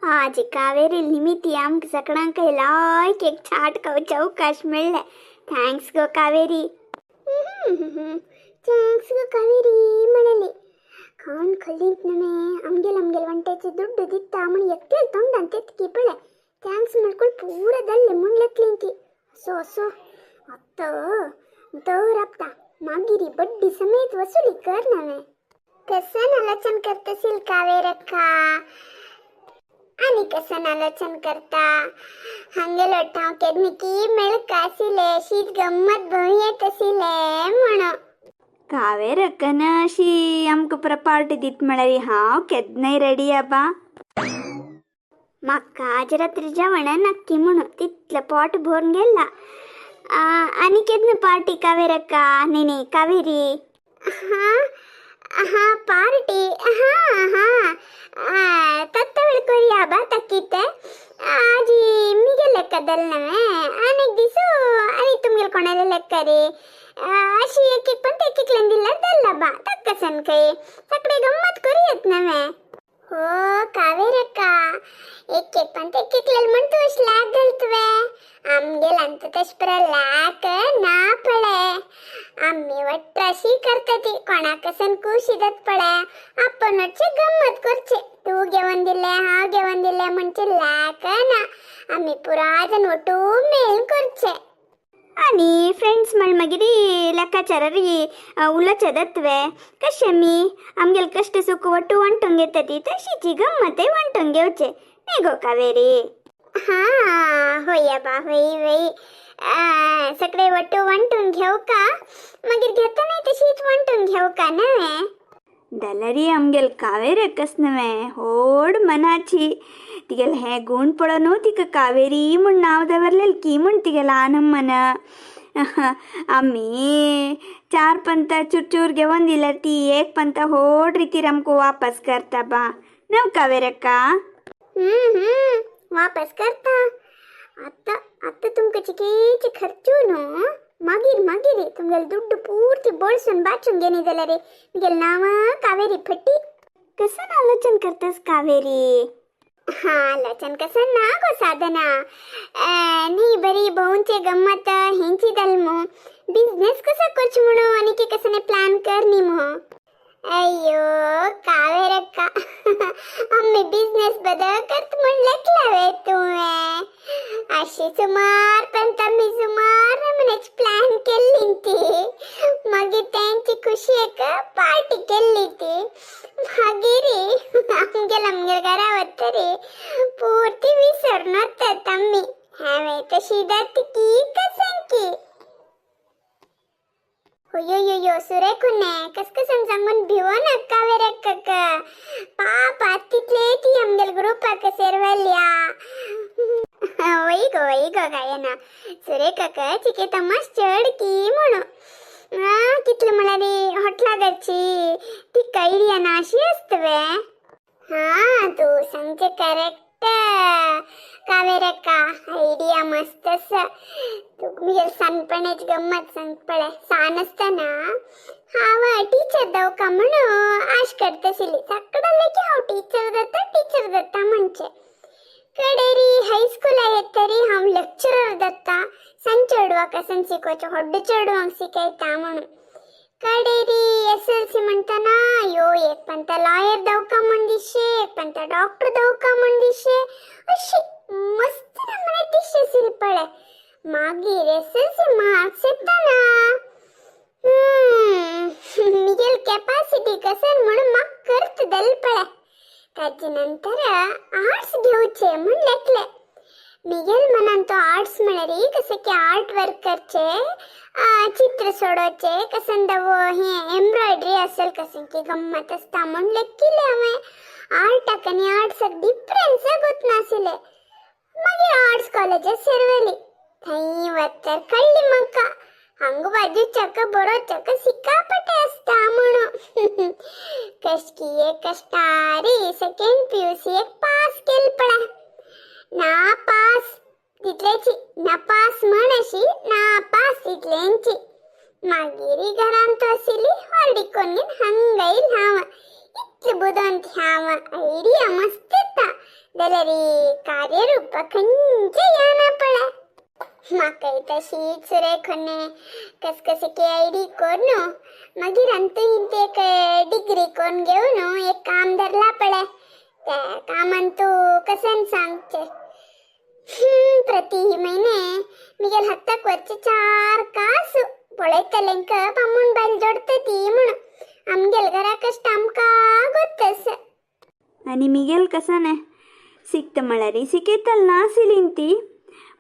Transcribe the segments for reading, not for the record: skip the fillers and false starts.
आजी कावेरी निमिती आमकां सगळ्यांक लायक एक छाट चवकाश मेळ्ळें. Thanks गो कावेरी. Thanks गो कावेरी म्हणले. कान खल्लींत नमे आमगेल आमगेल వంటేचे ದುಡ್ಡು ದಿತ್ತ ಅಮ್ಮಣ ಎಕ್ಕೆಲ್ ತೊಂಡಂತೆ ತೆತ್ಕಿ ಪಳೆ thanks ಮಾಡ್ಕೊಂಡು ಪೂರ ದಲ್ಲೆ ಮುಂಡ್ಲೆಕ್ಲಿಂತಿ. ಸೋ ಸೋ ಅತ್ತ तोर आपता मागीर बड्डी समेत वसुली कर नवे. कसं आलोचन करतसील कावेरक्का आनी कसं आलोचन करता हांगेलो ठाव केदनी मेळका आशिल्ले शीत गम्मत भंय येत आशिल्ले म्हणून. कावेरक्कन अशी आमकां पुरा पार्टी दीत म्हळ्यार हांव केन्नाय रेडी आबा. म्हाका आज रात्री जेवण नक्की म्हणून तितलें पोट भरून गेला. आनी केन्ना पार्टी कावेरक्का? न्ही न्ही कावेरी. हां हां पार्टी. हां हां तत्तवेळ कोरिया बा तक्कीते. आजी मिगे ಲೆಕ್ಕದಲ್ಲಿ ನವೆ ಅನೇಕ ದಿವಸ ಅನಿ ತುಮ್ಗೆಲ್ ಕೊಣಲೆ ಲೆಕ್ಕ ರೀ. अशी एक एक पण एक एक दिल्यार दल्ला बा तक्क सनकय सगळे गम्मत करूयात नवे. हो कावेरक्का, एक एक पण एक एक म्हण तू लॅक घालतवे. आमगेलांत तश परा लॅक ना पळे. आम्ही वट्ट अशी करता ती कोणाकसन कुशिदत पळे. आपण गम्मत करचे. तू घेवन दिले हांव घेवन दिले म्हणजे लॅक ना. आम्ही पुरा जण ಒಟ್ಟು मेळून करचे. आनी फ्रेंड्स म्हण मागीर ಲೆಕ್ಕಾಚಾರ उलोवचें कशें मी आमगेले कश्ट सुख ಒಟ್ಟು वांटून घेता ती तशीची गम्मतय वांटून घेवचे न्ही गो कावेरी? हां होय बा होय होय. सगळे ಒಟ್ಟು वांटून घेऊ का मागीर घेता नाही तशीच वांटून घेऊ का नव्हे. जाल्यार आमगेल कावेरक्कच नव्हे होड मनाची. तिगेलें हें गूण पळोवन तिका कावेरी म्हूण नांव दवरलेलें की म्हूण तिगे ल्हान अम्मान. आमी चार पंता चुरचूर घेवन दिल्यार ती एक पंता होड रितीर आमकां वापस करता बा. न्हू कावेरक्का? हम्म वापस करता. आता आता तुमकां चिकेचे खर्चू न्हू. मागीर मागीर तुमगेले दुड्डू पूर्ती बोळसून बाचून घेनी जाल्यार मुगेले नांव कावेरी फटी. कसं आलोचन करतस कावेरी? हा आलोचन कसं ना गो साधना. न्ही बरी भोवचे गम्मत हेंची दल मू. बिझनेस कसा करचो म्हणून आनी की कसं प्लॅन कर न्ही मू. अय्यो कावेरक्का, आम्ही बिझनेस बदल करत म्हण लेखलावे तुवें. अशी सुमार पण आमी सुमार नमुन्याची प्लॅन केल्ली ती. मागीर तेंची खुशयेक पार्टी केल्ली ती. मागीर आमगेल आमगेल घरा वतरी पूर्ती विसरून वतात आमी. हांवें तशी जाता की कसं की. अय्योय्यो सुरेखुने कसकसन सांगून भिवो नाका कावेरक्काक. पाप तितले ती आमगेल ग्रुपाक सेरवल्या. वय गो वय गो गायना सुरेखाक चिके तमाश चड की म्हणून. कितले म्हळ्यार हॉटला घरची ती आयडिया ना अशी आसतवे. हां तू सांगचे करेक्ट कावेरक्का. आयडिया मस्त आसा. तुका मुगेल सानपणाची गम्मत सांग पळय. सान आसतना हांव टिचर जावका म्हणून आश करताशिल्ली. सगळ्यांक की हांव टिचर जाता टिचर जाता म्हणचे. कडेरी हायस्कुला येतरी हांव लेक्चरर जाता. सान चेडवाक आसन शिकोवचें व्हड्ड चेडवांक शिकयता म्हणून. कडेरी एस एल सी म्हणटना यो एक पंता लॉयर जावका म्हण दिशे, एक पंता डॉक्टर जावका म्हण दिशे. अशी मस्त नमुने दिशे आशिल्ली पळय. मागीर एस एल सी मार्क्स येतना मिगेल कॅपासिटी कसन म्हणून म्हाका करत दल पळय. ताजे नंतर आर्ट्स घेवचे म्हण लेखले. मिगेल मनान तो आर्ट्स म्हळ्यार कसं की आर्ट वर्क करचे, चित्र सोडोवचे, कसं दवो हे एम्ब्रॉयडरी असेल कसं की गम्मत आसता म्हूण लेखिल्लें हांवें. आर्टाक आनी आर्ट्साक डिफरन्स गोत नाशिल्लें. मागीर आर्ट्स कॉलेजात सेरवली. थंय वतर कळ्ळी म्हाका हांगा बाजूच्याक बरोवच्याक सिक्कापटे आसता म्हणून. कशकी एक कश्टारी सेकंड पी यू सी एक पास केली पळय. ना पास तितलेची नापास म्हण अशी नापास तितलेंची. मागीर घरांत आशिल्ली हॉर्डिकोनीन हांगा येयल हांव. इतलें बुदवंत हांव. आयडिया मस्त येता. जाल्यार कार्यरूप खंयचे याना पळय. म्हाकाय तशीच सुरेखने कस के आयडी करून मागीर अंतू एक डिग्री करून घेवन एक काम धरला पळय. त्या कामान तूं कसन सांगचे, प्रति महिने मिगेल हत्ताक वरचे चार कासू पळयतलेंक बामूण बायल जोडटा ती म्हणून. आमगेल घरा कश्ट आमकां गोत्तस. आनी मिगेल कसाने सिकता म्हळ्यार शिकयतल ना सिलीन ती,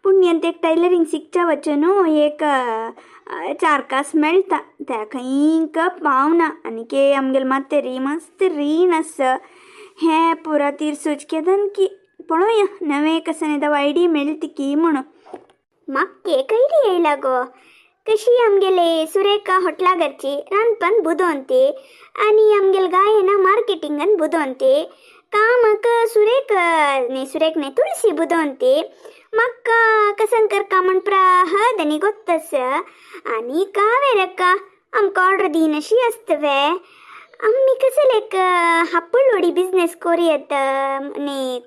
पूण एक टैलरींग शिकच्या वचून एक चार कास मेळटा, त्या खंयक पावना. आनी के आमगेले मातेरी मस्त रीण आसा, हें पुरा तिरसूच केदन की पळोवया नवें कसाने दवा आयडी मेळटी की म्हणून. म्हाका एक आयडिया येयला गो. कशी आमगेले सुरेखा होटला घरची रांदपान बुदवंती आनी आमगेले गायना मार्केटिंगान बुदवंती, कामाक सुरेख न्ही, सुरेख न्ही, तुळशी बुदवंती. म्हाका कसन करका म्हण प्राहद आनी गोत्तस. आनी कावेरक्का आमकां ऑर्डर दिनशी आसता वे. आमी कसले एक हप्पळवडी बिझनेस कोरयेत न्ही?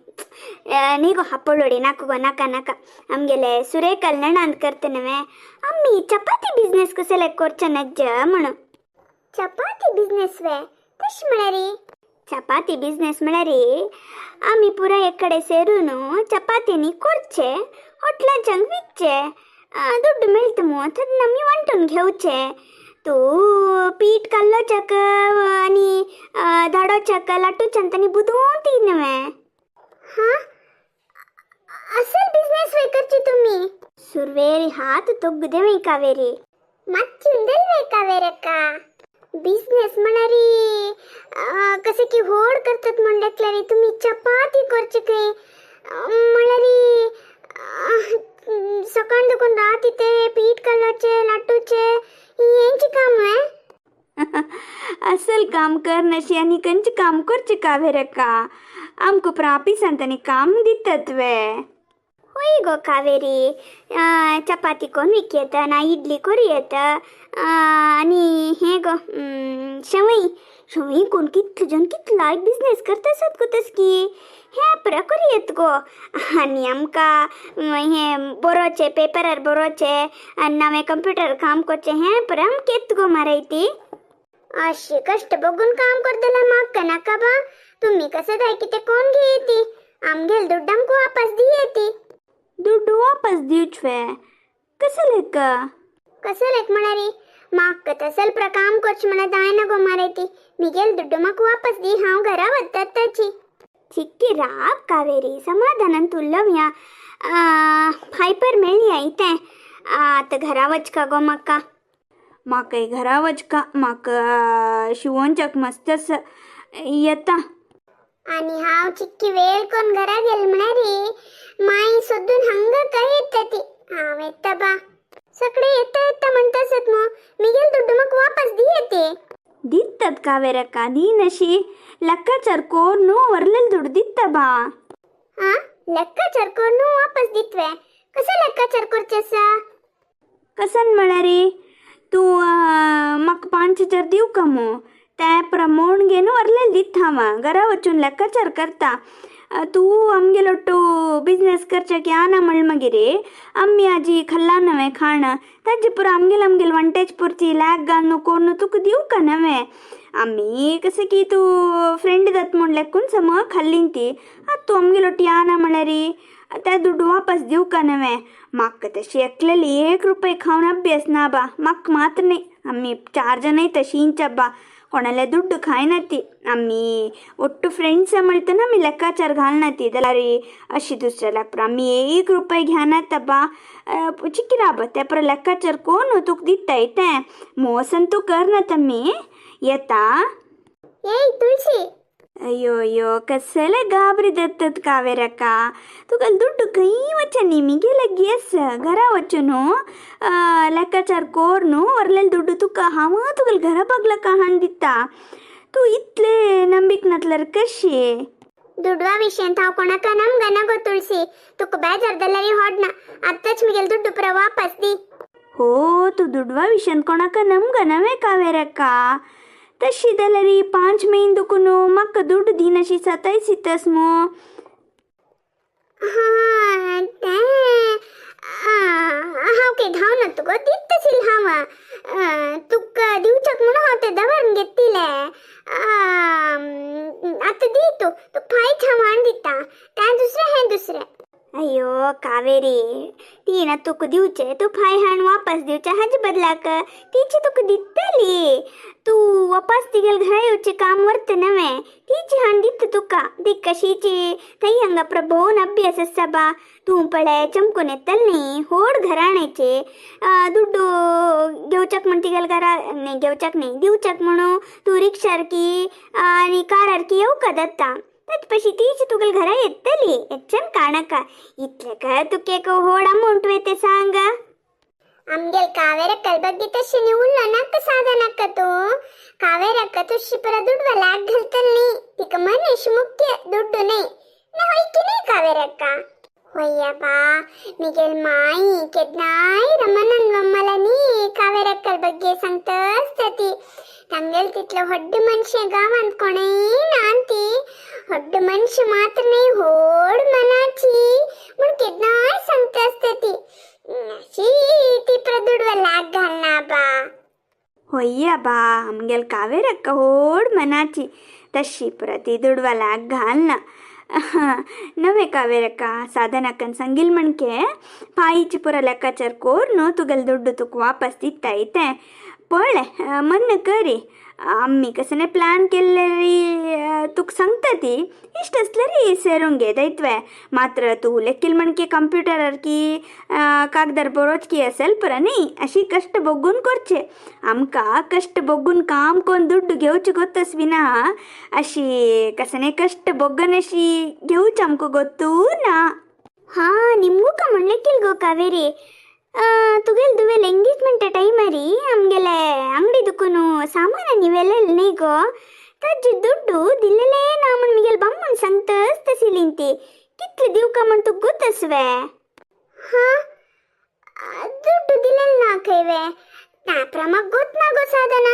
न्ही गो, हप्पळवडी नाका गो, नाका नाका. आमगेले सुरेखाल नणांत करता न्हवे, आमी चपाती बिझनेस कसले करचे नज्ज म्हणून. चपाती बिझनेस वे? तशें म्हळ्यार? चपाती बिझनेस म्हळ्यार आमी पुरा एक कडेन सेरून चपातीनी करचे, होटलांच्यांक विकचे, दुड्डू मेळटा मू तेन्ना आमी वांटून घेवचे. तूं पीठ कालोवच्याक आनी धाडोवच्याक लाटूच्याक आनी बुदोवन ती न्हवे. हा, असल बिझनेस वे करची तुम्ही? सुरवेरी हात ತೊಗ್ಗುದೆ कावेरी. मच्छुंदल वे कावेरक्का? बिझनेस म्हळ्यार कसे की व्हड करतात म्हणल्यार तुम्ही चपाती करचे खंय. म्हळ्यार सकाळ दुखून रात ते पीठ कालोवचे, लाटूचे, हेंची काम आहे. असल काम कर नशी आनी खंयचें काम करचें कावेरक्का? आमकां प्रापिसांत आनी काम दितात वे? होय गो कावेरी, चपाती कोण विकयेत ना इडली करूं येता आनी हें गो शेवई, शेवई कोण कितले जण कितलो लायक बिझनेस करता आसात गो तसकी. हें पुरा करूं येत गो. आनी आमकां हें बरोवचें, पेपरार बरोवचें आनी नवें कंप्युटर काम करचें, हें पुरा आमकां येत गो मारायती. अशे कष्ट बघून काम करतला म्हाका नाका बा. तुम्ही कसं जाय की ते कोण घेयती, आमगेल दुड्ड आमकां वापस दी येती. दुड्डू वापस दिवचे वे? कसं लेक? कसं लेक म्हळ्यार म्हाका तसल प्र काम करचें म्हणल्यार जायना गो मारायती. मिगेल दुड्डू म्हाका वापस दी, हांव घरा वतात ताची. चिक्की राब कावेरी, समाधानान तुल्लवया. फायपर मेळ्ळी इतें आतां घरा वचका गो म्हाका. म्हाकाय घरा वचका, म्हाका शिवोनच्याक मस्त येता. आणि हांव चिक्की वेळ कोण घरा गेल म्हळ्यार माई सोदून हांगा काय येता ती. हांव येता बा. सगळे येता येता म्हणतासत मग मिगेल दुड्डू म्हाका वापस दी येते. दितात कावेरक्का, दी नशी. ಲೆಕ್ಕಾಚಾರ ಕೋರ್ನು ವರ್ಲೆಲ್ ದುಡ್ಡು दिತ್ತ बा. हा, ಲೆಕ್ಕಾಚಾರ कोर्नु वापस दितवे? कसं ಲೆಕ್ಕಾಚಾर करचेसा? कसन म्हळ्यार तूं म्हाका 5000 दिवका मू, ते प्रमोण घेवन व्हरलेले दिता हांव. घरा वचून ಲೆಕ್ಕಾಚಾर करता. तूं आमगेलो ಒಟ್ಟು बिझनेस करच्याक याना म्हण मागीर आमी आजी खाल्ला नवें खाण ताजे पुरो आमगेल आमगेल वांटेच पुरती लॅक घालून कोन्न तुका दिवका नवें. आमी कशें की तूं फ्रेंड जाता म्हूण लेकून सम खाल्ली ती. आतां तूं आमगेलो ಒಟ್ಟು याना म्हळ्यार ते दुड्डू वापस दिवका नवें. म्हाका तशी एकलेली एक रुपये खावन अभ्यास ना बा. म्हाका मात्र न्ही, आमी चार जाणांय तशींच बा, कोणाले दुड्डू खायना ती. आमी ಒಟ್ಟು फ्रेंड्स म्हणतना आमी ಲೆಕ್ಕಾಚಾर घालना ती. जाल्यार अशी दुसऱ्या लागपा आमी एक रुपये घेनात बा. चिकी राब, ते पुरो ಲೆಕ್ಕಾಚಾर कोण तुका दिताय तें मोसन तूं करनात आमी येता. ಏಯ್ ತುಳಸಿ. ಅಯ್ಯೋ ಅಯ್ಯೋ, कसले गाबरी दत्तत कावेरक्का. तुका दुड्डू खंय वचनी, मिगेले गेस घरा वचून ಲೆಕ್ಕಾಚಾर कोर्नु व्हरलेले दुड्डू तुका हांव तुगेले घरा बगला हाडून दिता. तूं इतले ನಂಬಿಕೆ नातल्यार कशी? ದುಡ್ಡುವ ವಿಷಯ ಅಂತ ಹಾವ್ ಕೊಣಕ ನಮ್ಗ ನಗೋ ತುಳಸಿ. ತುಕ್ಕ ಬೇಜಾರ್ದಲ್ಲರಿ ಹೊಡ್ನ ಅತ್ತಚ್ ಮಿಗೆಲ್ ದುಡ್ಡು ಪುರ ವಾಪಸ್ ದಿ. हो, तूं दुडवा विशयान कोणाक नमगा नवें कावेरक्का. तशी जाल्यार 5 म्हयने दुखून म्हाका दुड्डू दिनाशी सतायसितस मू. दिले. आतां दी तूं, तुका फायच हांव हाण दिता. तें दुसरें हें दुसरें. अय्यो कावेरी, ती ना तुका दिवचे तूं फाय हाण वापस दिवचे हाजे बदलाक तिची तुका दितली. तूं वापस तिगेल घरा येवचें काम व्हरता नवें, तिची हाण दिता तुका. ती कशीची थंय हांगा प्रभोवन अभ्यास आसा बा. तूं पळय चमकून येतली न्ही होड घराण्याचे. दुड्डू घेवच्याक म्हण तिगेल घरा न्ही, घेवच्याक न्ही, दिवच्याक म्हणून तूं रिक्षार की आनी कारार की येवका जाता. तच पशी तीच तुगेल घरा येतली, हेच्यान काणका. इतले काय तुका एक होड अमावंट वेते सांग. आमगेल कावेरಕ್ಕल ಬಗ್ಗೆ तशी नी उल्लो नक्क साधनಕ್ಕ तूं. कावेरಕ್ಕ तुशी ಪುರ ದುಡ್ಡು ಲ್ಯಾಗ್ घालतली. तिका मनीष मुख्य, दुड्ಡು न्ही. होय की नाही कावेरक्का? होय्यबा, मिगेल माई केन्नाय रमणन मम्मलानी कावेरक्कल ಬಗ್ಗೆ सांगता आसता. तांगेल तितलो व्हड्ड मनशे गांवांत कोणय ना ती. व्हड्ड मनशे मात्र न्ही, व्हड मनाची म्हूण केन्नाय सांगता आसता ती. शी, ती दुडवा लाग घालना बा. होय्या बा, आमगेल कावेरक्क होड मनाची, तशी पुरा ती दुडवा लाग घालना. नवे कावेरक्का, साधनक्कन सांगिल म्हणके पायीची पुरा ಲೆಕ್ಕಾಚಾರ कोर्नु तुगेल दुड्ಡು तुका वापस दिता इतें. पळय मन्न करी, आमी कसने प्लॅन केल्ले तुका सांगता ती. इश्ट आसल्यार सेरूंक घे दैत्वे. मात्र तूं लेखील म्हणके कंप्युटरार की कागदार बरोवच असेल पुरा न्ही. अशी कश्ट बघून करचे. आमकां कश्ट बघून काम कोन्न दुड्डू घेवचे गोत्तस ना. अशी कसने कश्ट बघून अशी घेवचे आमकां गोत्तू ना. ಹಾ, ನಿಮಗೂ म्हणलेकील गो कावेरी, तुगेल दुवेल ಎಂಗೇಜ್ಮೆಂಟ್ ಟೈಮರಿ ಆಮ್ಗೆಲೆ ಅಂಗಡಿ ದುಕ್ಕುನು ಸಾಮಾನ ನೀವೆಲ್ಲ ನ್ಹೈ ಗೋ, ताजे दुड्डू दिलेले ना म्हण मिगेल बामण सांगतस तशी ती. कितले दिवका म्हण तुका गोतसवे? हा, दुड्डू दिलेल ना खंयवे? त्या म्हाका गोत ना गो साधना.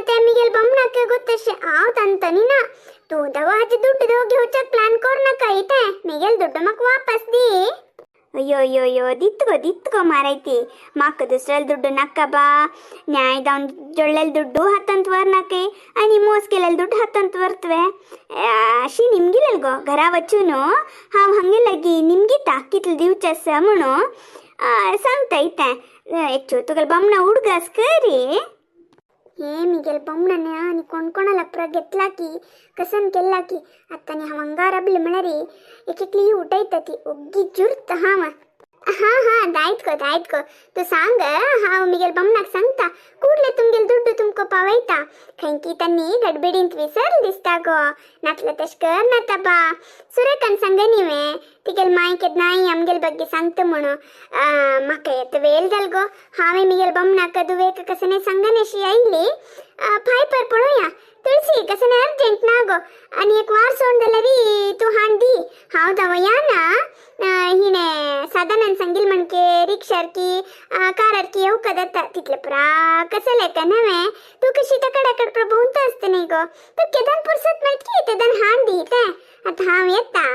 ते मिगेल बामणाक गोत तशें, हांव तांतनी ना. तूं दवो हाजे दुड्डू दवो घेवच्याक प्लॅन कर नाका इतें. मिगेल दुड्डू म्हाका वापस दी. ಅಯ್ಯೋ ಅಯ್ಯೋ ಅಯ್ಯೋ, ದಿತ್ಗೋ ದಿತ್ಗೋ ಮಾರೈತಿ. ಮಾಕ दुसऱ्याला दुड्डू नाका बा. न्याय दावन ಜೊಳ್ಳೆಲ್ ದುಡ್ಡು ಹತ್ತಂತ ವರ್ನಾಕೆ आणि मोस केलेल ದುಡ್ಡು ಹತ್ತಂತ ವರ್ತವೆ. अशी निमगिलेल गो घरा वचून हांव हांगे लागी निमगिता कितले दिवचे आसा म्हणून सांगता इतें. एकच्यो तुगेले बामणा उडगास करी. हे मिगेल बामणाने आनी कोण कोणाला पुरा घेतला की कसन केला की आतां हांव हांगा राबले म्हळ्यार एक एकली उठयता ती. ओग्गी जुर्त हांव. हा हा, दायत गो, दायत गो. तूं सांग, हांव मिगेल बामणाक सांगता. कुडले तुमगेल दुड्डू तुमकां पावयता. खंयकी तांणी गडबडींत विसरल दिसता गो, नातले तशें कर नाता बा. सुरेखान सांगनी वे, तिगेल माय केन्नाय आमगेल ಬಗ್ಗೆ सांगता म्हणून. म्हाका येता वेळ जाल गो. हांवें मिगेल बामणाक दुवेक कसने सांगनेशी आयली. फाय पर पळोवया. तुळसी, कसने अर्जंट ना गो आनी एक वार सोड जाल्यार तूं हाण दी. हांव दवया ना हिणे साधारण सांगील म्हणके रिक्षार की कारार की येवका जाता. तितले पुरा कसं लेका नव्हे. तूं कशी त्या कडाकड भोंवता आसता न्ही गो, तूं केदान पुरसत मेळटली तेदान हाण दी तें. आतां हांव येता.